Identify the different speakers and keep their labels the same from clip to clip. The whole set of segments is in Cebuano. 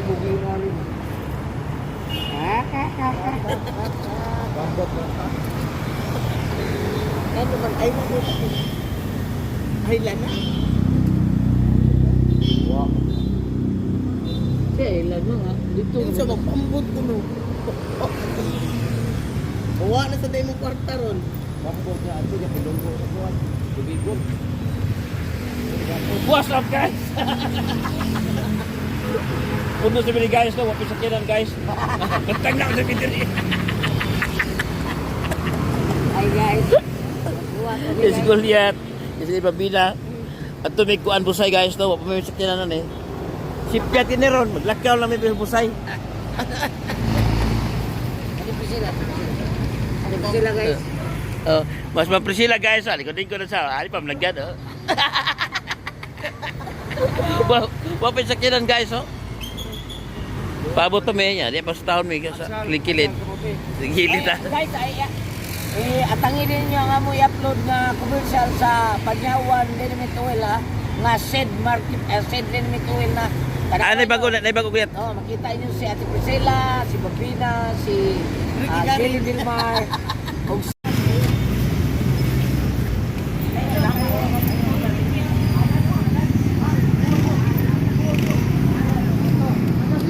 Speaker 1: Ano man ay mo ay lana.
Speaker 2: Siya, ilan mo nga. Dito.
Speaker 1: Yung sa magpambot ko no. Uwa na sa day mo kwarta ron.
Speaker 3: What's up, guys? Puno sa mini guys, no? Wapit sa kinan, guys. Kantang na ako sa bitiri.
Speaker 2: Ay guys. Buhat kami,
Speaker 3: Is
Speaker 2: guys.
Speaker 3: Goliath. Is Ibabina. At tumig kuan busay, guys, no? Wapit sa kinan eh. Sipyat ini ron. Maglakaw lang may busay.
Speaker 2: Ano po sila? Ano po sila, guys?
Speaker 3: Oh, mas ma Priscilla, guys. Ali ko din ko na sa ali pa malagyan, oh. Wapit sa kinan, guys, oh. Paabot to may niya. Di pa sa taon may sa kilikilid. Gilid ah.
Speaker 2: Guys, ay, eh, atangin ninyo ang amo i-upload nga commercial sa Panyawan Liniment Oil ha. Nga said market, said liniment oil na.
Speaker 3: Ah, naibago Goliath.
Speaker 2: Oh, makita niyo si Ate Priscilla, si Babina, si Jelly Dilmar. ug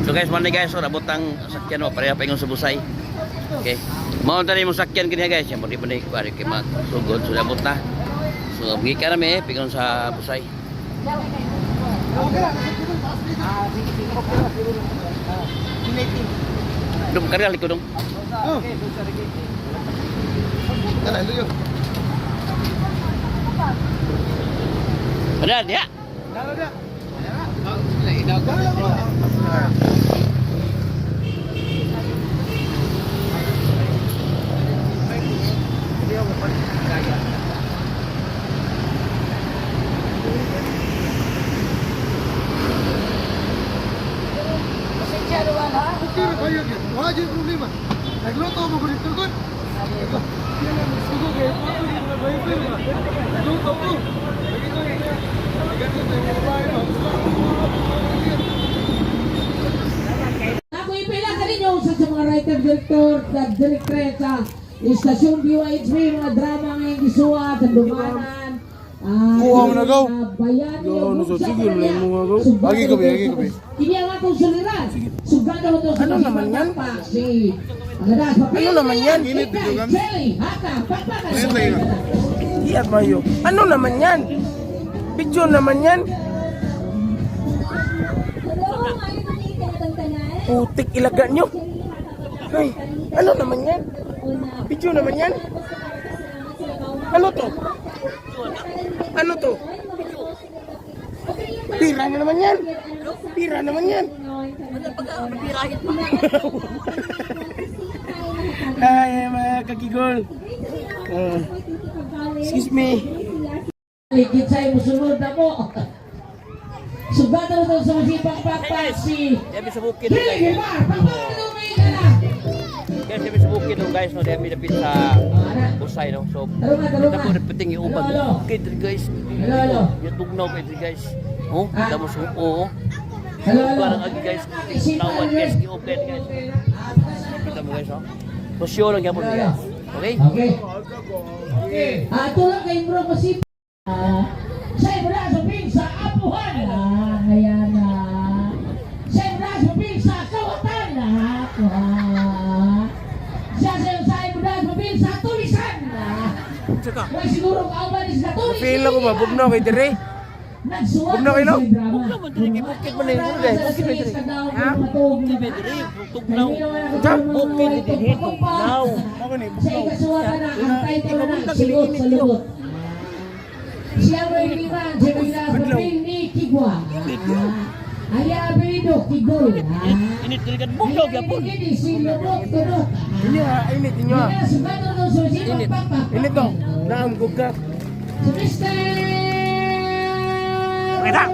Speaker 3: So guys, man guys, so abot ang sakyan mo pareha pa ingon sa busay. Okay. Mao tani mo sakyan kini guys, yan mo di pa ni kuan kay magsugod so abot na. So gikan na mi pingon sa busay. Dum karya liko dong. Ada dia.
Speaker 2: Pasensya naman ha.
Speaker 4: Okay ra kayo gyud. Wala jud problema. Nagluto mo gud dito gud. Sugo kay mo mga driver ba. Nagluto ko. Lagi ko Lagi ko yung babae ba.
Speaker 5: Ako ipila kaninyo usa sa mga writer director at director sa Istasyon BYHB mga drama ngayong gisuwat ang dumanan.
Speaker 4: Kuha mo na, go.
Speaker 5: Bayani
Speaker 4: Go,
Speaker 5: o
Speaker 4: no, so,
Speaker 5: Buksa
Speaker 4: sige,
Speaker 5: Korea.
Speaker 4: mo nga, go.
Speaker 5: Sugado
Speaker 4: Agi kabi,
Speaker 5: ito
Speaker 4: agi
Speaker 5: sa-
Speaker 4: kabi.
Speaker 5: Kini ang akong suliran. Sugado ito sa
Speaker 1: Ano naman yan?
Speaker 5: Si Agadas,
Speaker 1: Ano naman yan?
Speaker 4: Init, video kami.
Speaker 5: Jelly, haka, pakpakan.
Speaker 4: Init lagi na.
Speaker 1: Iya mayo. Ano naman yan? Video naman yan. Putik ilaga nyo. Ay, ano naman yan? Video naman yan? Ano to? Ano to? Pira na naman yan. Pira naman yan. Ay, mga kakigol. Excuse me.
Speaker 5: Ligit sa'yo, musunod na mo. Sugado ito sa masipang pakpak si
Speaker 3: Diyan mi sa bukid
Speaker 5: Jelly
Speaker 3: guys.
Speaker 5: Gilmar. Pakpakan ito may kana.
Speaker 3: Guys, diyan mi sa bukid no, guys, no, diyan mi dapit sa busay no. So
Speaker 5: Tarunga, tarunga.
Speaker 3: kita po repeating yung ubag.
Speaker 5: Hello, hello.
Speaker 3: Okay, diri, guys.
Speaker 5: Hello, hello.
Speaker 3: Yung tugnaw kay diri, guys. Oh, tapos oo.
Speaker 5: Hello, hello.
Speaker 3: Parang agi guys, tawad guys, gi-open guys. Kita mo guys, oh. Sosyo lang gyapon guys. Okay?
Speaker 5: Okay. Ah, tulad kay bro kasi sa ibra sa pin sa apuhan. Ah, ayan na. Sa ibra sa pin sa kawatan. Ah, ah. Sa ibra sa pin sa tulisan. Ah.
Speaker 1: Tsaka.
Speaker 5: May siguro kauban is sa tulisan.
Speaker 1: Feel ako ba? Bugnaw kay dire.
Speaker 5: Nagsuwat
Speaker 1: Bugnaw kayo, no?
Speaker 5: sa drama.
Speaker 3: Bugnaw man diri, kay bukid man eh, bukid man diri.
Speaker 5: Ha?
Speaker 3: Bukid man diri, tugnaw. Bukid diri, tugnaw.
Speaker 1: Ako ni
Speaker 5: Sa ikasuwatan na ang title na Sigot sa Lubot. Siya mo'y liman, siya mo'y nasa ni Kigwa. Aya apelido, Kigol.
Speaker 3: Init diri kan bugnaw gyapon.
Speaker 5: Ini si Lubot Kunot.
Speaker 1: Inyo ha, init inyo ha.
Speaker 5: Init.
Speaker 1: Init to. Naamgog ka.
Speaker 5: Si Mr.
Speaker 3: Kita.